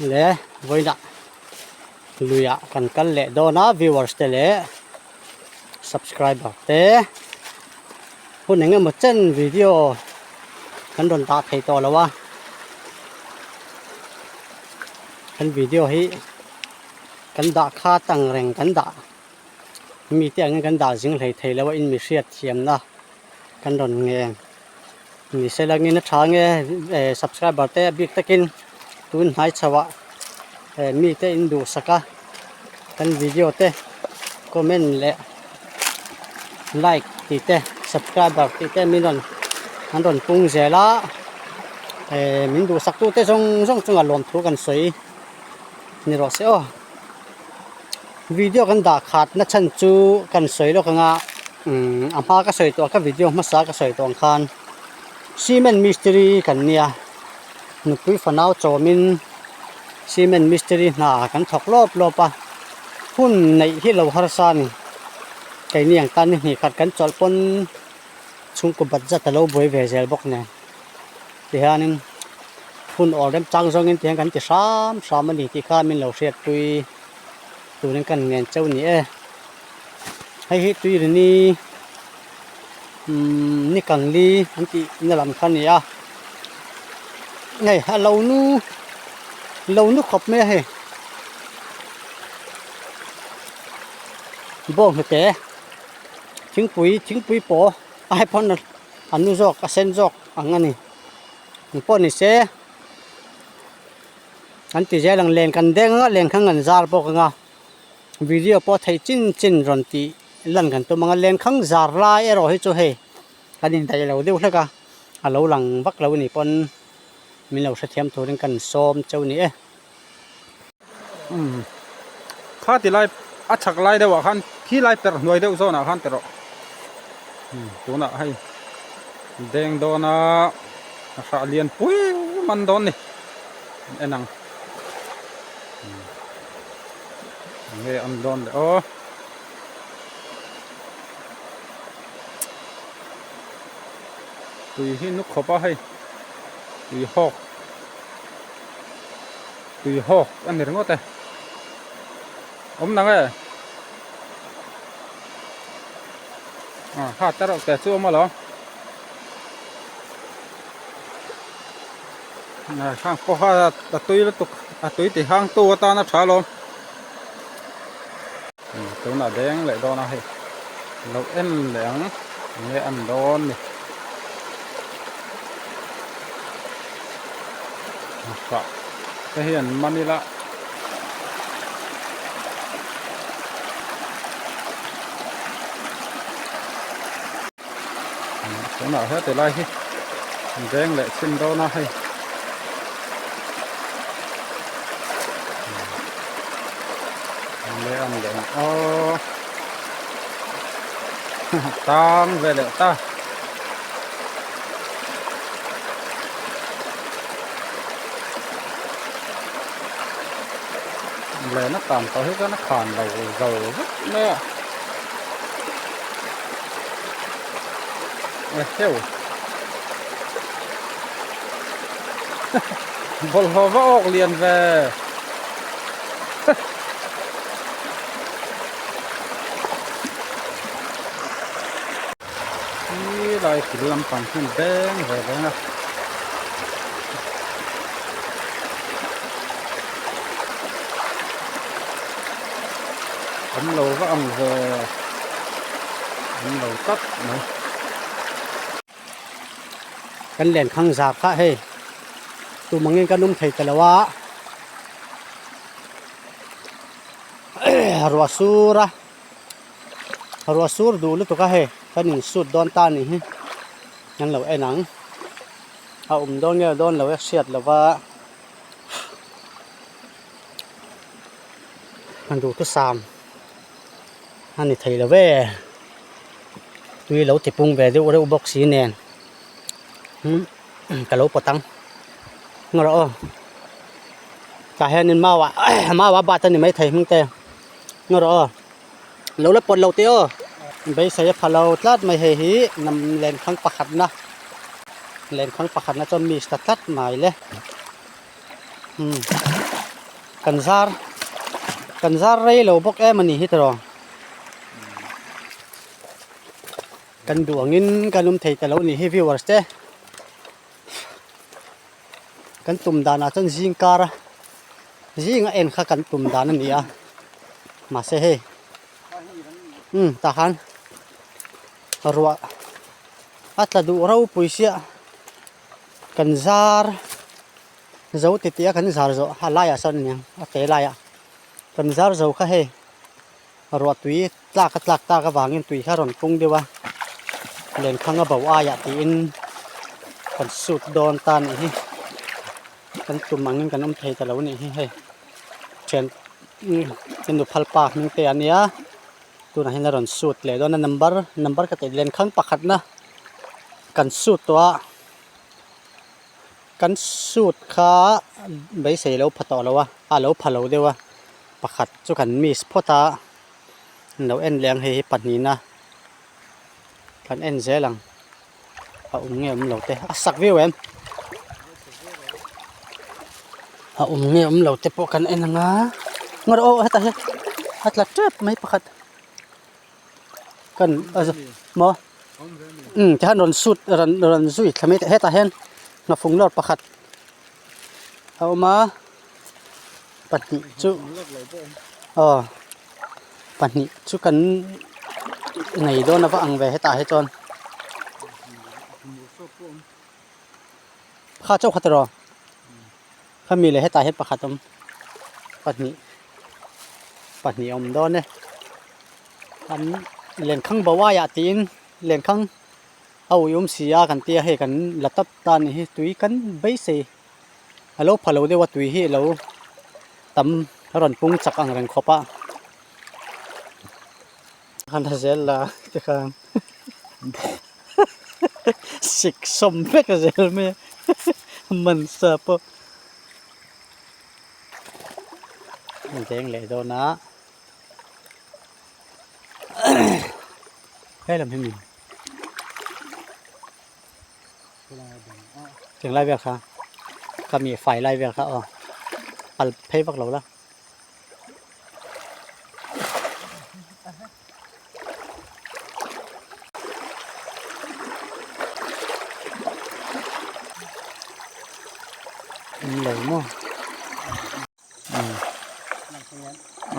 Le vawiinah luiah kan kal leh dawn a viewers te leh subscriber te hun eng emaw chen video kan rawn dah thei tawh lo a kan video hi kan dah khat ang reng kan dah mite angin kan dah zing hlei thei lo a in mi hriat thiamna kan rawn ngen. Ni se langin a tha nge eh subscriber te a bik takin tun hnai chho ah eh mite in duhsak a kan video te comment leh like tih te subscriber tih te min rawn an rawn pung zel a eh min duhsak tute zawng zawng chungah lawmthu kan sawi ni rawh se aw. Video kan dah khat na chhan chu kan sawi lawk anga umm a hma ka sawi tawh ka video hmasa ka sawi tawh ang khan cement mistiri kan nia nupui fanau chawmin cement mistiri hna kan thawk lawp lawp a hun neih hi lo harsa a ni keini ang tan ni hnih khat kan chawlh pawn chhungkaw budget a lo buai ve zel bawk nen tihianin hun awl remchang zawngin tihian kan ti hram hram a ni tih kha min lo hriatpui turin kan ngen cheu ni e hei hi tuirini umm ni kangli an tih na lam kha a ni a hei a lo nu lo nu khawp mai a hei bawnghnute thingpui thingpui paw a hai pawn a nu zawk a sen zawk ang a ni engpawh ni se an ti zel ang len kan deng anga len khan kan zar bawk anga video pawh theih chin chin rawn tih lan kan tum anga len khang zar lai erawh hi chu hei kan indaih lo deuh hlek a a lo lang vak lo a nih pawn min lo hrethiam turin kan sawm cheu ni e. Umm kha ti lai a chhak lai deuh ah khan khi lai perh hnuai deuh zawn ah khan ti rawh umm tunah hei deng dawn a a hrah lian pui man dawn ni an en ang umm enge an dawn le aw. Tui hi nu khawp a hei tui hawk tui hawk a ni ringawt e awm nang e ah ha te reuh te chu a awm alawm khang pawh a a tui lutuk a tui ti hang tu atana tha alawm tunah deng leh dawn a hei lo en leh ang enge an dawn ni hrah te hi an man ila tunah heti lai hi deng leh chhin dawn a hei. Leh ang leh ang aw tang ve leh ta lehna tan tawh hi chuan a khan lo zo vek mai a eheu. Bawlhhlawh va awk lian ve. Khi lai kil lampang hian beng ve veng a. Awm lo va ang ve. Awm lo tlat mai. Kan len khang zar kha hei tum angin kan awm thei ta lo a ruah sur a ruah sur duh lutuk a hei kan in sut dawn ta a nih hi kan lo en ang a awm dawn nge dawn lo e hriat lo va han duhthusam. A ni thei lo ve tui lo ti pung ve deuh reuh bawk si nen umm ka lo pawt ang ngaw rawh aw tah hianin mau ah mau ah bat a ni maithei hming te ngaw rawh aw lo la pawt lo teh aw beisei a pha lo tlat mai hei hi lam lenkhang pakhatna lenkhang pakhatna chuan miss ta tlat mai le umm. Kan zar kan zar rei lo bawk em a ni hi tiraw. Kan duh angin kan awm thei ta lo ni hi viewers te. Kan tum danah chuan zing kar a zing a en kha kan tum dan a ni a mahse hei umm tah khan ruah a tla duh ropui sia kan zar zo ti tih a kan zar zawh a laiah sawn a niang a te laiah kan zar zo kha hei ruah tui tlak a tlak tak avangin tui kha a rawn pung deuh a lenkhang a bo aiah tiin kan sut dawn ta a nih hi kan tum angin kan awm thei ta lo a nih hi hei thian ka nu phal pa hming te a nia tunah hian a rawn sut leh dawn a number number ka tih lenkhang pakhatna kan sut tawh a kan sut kha beisei lo pha tawh lo a a lo pha lo deuh a. Pakhat chu kan miss phawt a, an lo en leh ang hei hi pahnihna kan en zel ang a awm nge awm lo te a sak viau em a awm nge awm lo te pawh kan en ang a ngaw aw hetah hian a tla tep mai pakhat kan maw umm tikhan rawn sut rawn rawn zui thla mai hetah hian ngafung lawr pakhat a awm a. Pahnih chu aw pahnih chu kan nei dawn ava ang ve hetah hi chuan kha chauh kha tiraw khami leh hetah hian pakhat a awm pahnih pahnih a awm dawn e an lenkhang bawaiah tiin lenkhang a ui awm si a kan tia hei kan la tap ta a nih hi tui kan beisei. A lo pha lo deuh a tui hi a lo tam a rawn pung chak ang reng khawp a han la zel la ti khan sik sawm vek a zel mai a man sa pawh a deng leh dawn a helam hi mi. Tiang lai vel kha ka mi fai lai vel kha aw pal phei vak lo la. Lo maw.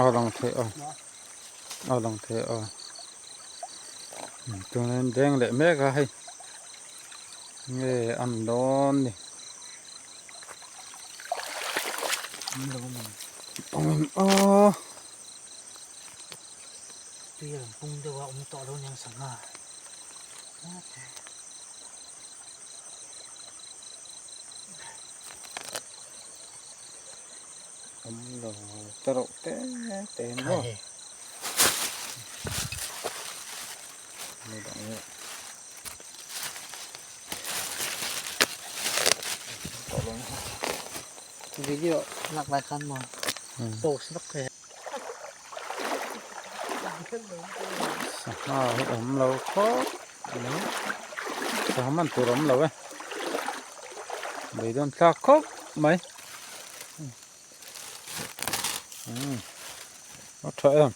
A lang thei a a lang thei a chuanin deng leh mek a hei nge an dawn ni aw tui a rawn pung deuh a awm tawh lo aniang sangha. Awm lo ta reuh te te ni maw Video lak lai khan maw post vak thei Sangha hi awm lo khawp mai sangha man tur awm lo e beidawn thlak khawp mai. A tha em.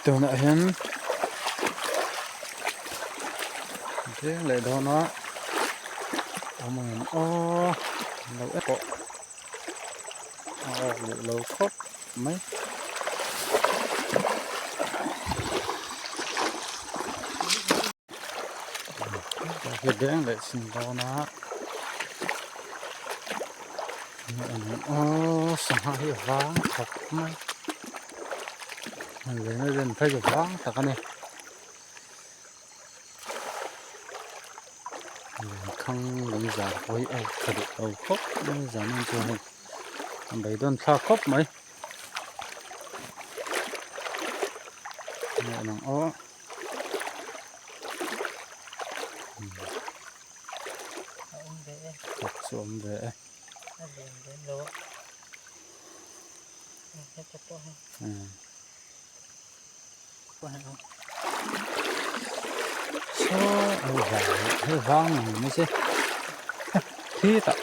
Tunah hian deng leh dawn a awm ang em aw lo e pawh a awk duh lo khawp mai. Hi deng leh chin dawn a aw sangha hi a vang khawp mai hei leh ren phei chu vang tak a ni lenkhang lung zar pawh hi a tha duh lo khawp mai zan en chuan hei a beidawn thlak khawp mai. Aw. Chu awm ve e. Saw a vai. Hei vang ang mai che. Khitah.